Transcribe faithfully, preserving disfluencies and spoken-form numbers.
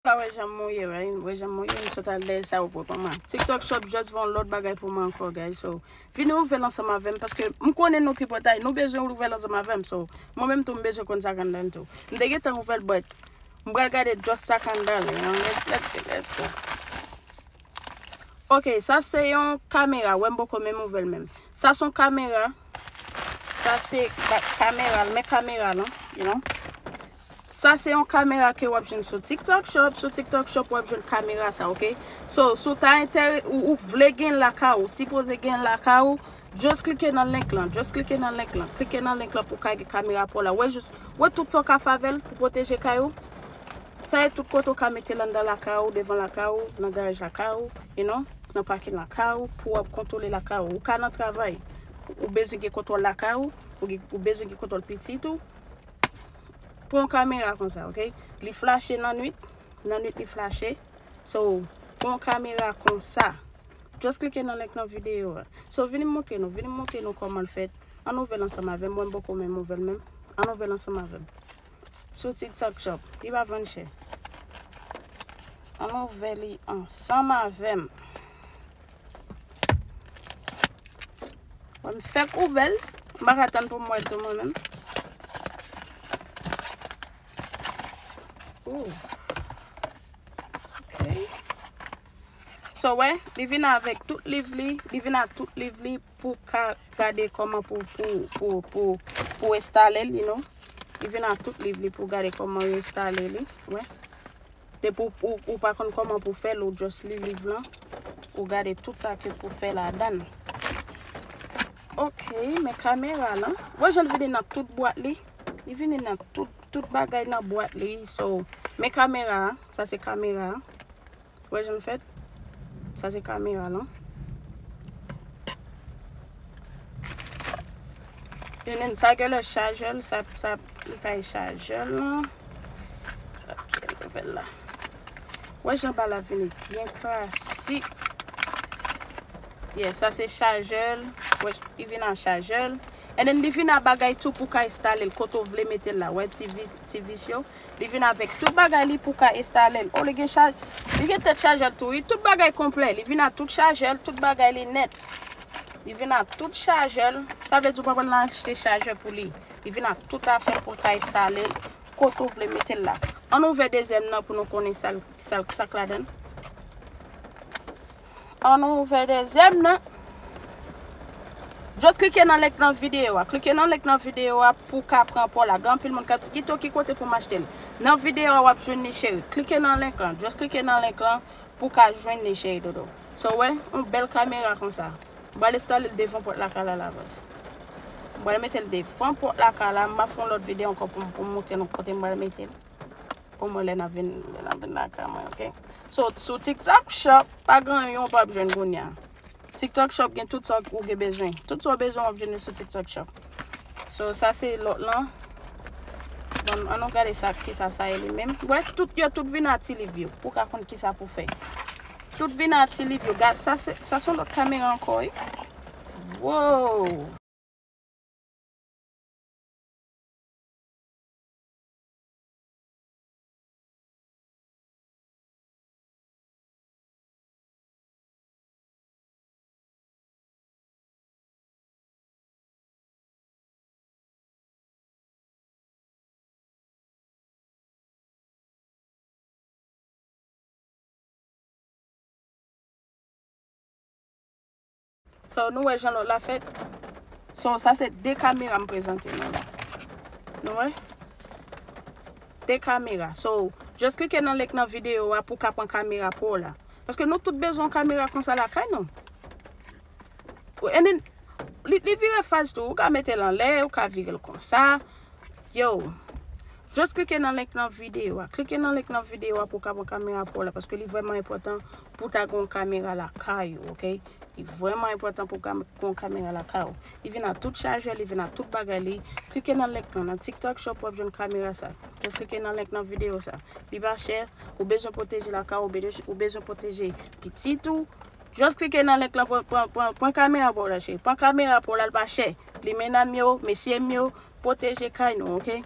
Pa wè jan m ye, right? Wè jan m ye, m sot al dèyè sa yo vre pou mwen. TikTok Shop just fè yon lòt bagay pou mwen ankò, guys. So, vin ouvè l ansanm avè m, paske m konnen nou tripotay, nou bezwen ouvè l ansanm avè m. So, mwen menm tou, m bezwen konn sa k anndan l tou. M te gentan ouvè l, but m pral gade just sa k anndan l, you know? Let's, let's, let's go. Ok, sa se yon kamera. Wè, m poko menm ouvè l menm. Sa se yon kamera. Sa se ba- kamera, men kamera lan, you know. Sa se yon kamera ke w ap jwenn sou TikTok Shop. Sou TikTok Shop, w ap jwenn kamera sa, ok? So, si w ta enterese, ou, ou vle gen lakay ou, sipoze gen lakay ou, just klike nan link lan, just klike nan link lan, klike nan link lan pou w ka gen kamera pa w la. Wè, just, wè tout sa w ka fè avè l pou pwoteje kay ou. Sa e tout kote w ka mete l anndan lakay ou, devan lakay ou, nan garaj lakay ou, you know, nan pakin lakay ou, pou w ap kontwole lakay ou. Ou ka nan travay, ou bezwen gen kontwòl lakay ou, ou gen, ou bezwen gen kontwòl pitit ou. Pran yon kamera konsa, ok? Li flache nan nwit, nan nwit li flache. So, pran yon kamera konsa. Just klike nan link nan videyo a. So, vin m montre nou, vin m montre nou kòman l fèt. Ann ouvè l ansanm avè m, mwen m poko menm ouvè l menm. Ann ouvè l ansanm avè m. Sou TikTok Shop. Li pa vann chè. Ann ouvè li ansanm avè m. Mwen m fèk ouvè l. M pa ka tann pou m wè l tou mwen menm. Ooh. Ok. So, wè, li vin avèk tout liv li, li vin ak tout liv li pou ka gade kòman pou, pou, pou, pou, pou enstale l, you know. Li vin ak tout liv li pou gade kòman yo enstale li, wè. Depi ou, ou, ou pa konn kòman pou fè l, ou just li liv lan, ou gade tout sa ke pou fè ladan l. Ok, men kamera lan. Wè jan l vini nan tout bwat li. Li vini nan tout, tout bagay nan bwat li. So, men kamera a. Sa se kamera a. Wè jan l fèt? Sa se kamera lan. Ennen sa genlè chajè l, sa, sa li kay chajè l lan. Ok, l ouvè l la. Wè jan ba la vini byen klasik. Yeah, sa se chajè l. Wè, li vin an chajè l. And then li vin a bagay tou pou ka enstale l kote w vle mete l la. Wè ti vi-, ti vis yo. Li vin avèk tout bagay li pou ka enstale l. O, li gen chaj-, li gen tèt chajè l tou, wi. Tout bagay konplè. Li vin a tout chajè l, tout bagay li nèt. Li vin a tout chajè l. Sa vle di w pa pral nan achte chajè pou li. Li vin a tout afè pou ka enstale l kote w vle mete l la. Ann ouvè dezyèm nan pou nou konnen sa l, sa l, sa k ladan l. Ann ouvè dezyèm nan. Just klike nan link nan videyo a. Klike nan link nan videyo a pou w ka pran pa w la. Gen anpil moun k ap di, "Gito, ki kote pou m achte l?" Nan videyo a, w ap jwenn li, cheri. Klike nan link lan. Just klike nan link lan pou w ka jwenn li, cheri dodo. So, wè, yon bèl kamera konsa. M pral enstale l devan pòt lakay la, la, baz. M pral mete l devan pòt lakay la. M ap fè yon lòt videyo ankò pou m, pou m montre nou kote m pral mete l. Pou mwen lè n ap vin, lè n ap vin lakay mwen, ok? So, sou TikTok Shop, pa gen anyen w p ap jwenn kounye a. TikTok Shop gen tout sa ou gen bezwen. Tout sa w bezwen w ap jwenn li sou TikTok Shop. So, sa se lòt lan. Bon, ann nou gade sa, kisa sa ye li menm. Wè, tout, yo tout vin a ti liv yo. Pou w ka konn kisa pou fè. Tout vin a ti liv yo. Gad, sa se, sa se yon lòt kamera ankò, wi. Wow! So, nou wè jan lòt la fèt. So, sa se de kamera m prezante nou la. Nou wè? De kamera. So, just klike nan link nan videyo a pou w ka pran kamera pa w la. Paske nou tout bezwen yon kamera konsa lakay nou. And then, li, li vire faz tou. Ou ka mete l anlè, ou ka vire l konsa. Yo, just klike nan link nan videyo a. Klike nan link nan videyo a pou w ka pran kamera pa w la, paske li vrèman enpòtan pou w ta gen yon kamera lakay ou, ok? Li vrèman enpòtan pou w ka gen yon kamera lakay ou. Li vin ak tout chajè, li vin ak tout bagay li. Klike nan link lan, nan TikTok Shop, w ap jwenn kamera sa. Just klike nan link nan videyo sa. Li pa chè, ou bezwen pwoteje lakay ou, ou bezwen, ou bezwen pwoteje pitit ou. Just klike nan link lan, pran, pran, pran, pran kamera pa w la, cheri. Pran kamera pa w la, l pa chè. Li medam yo, mesye m yo, pwoteje kay nou, ok?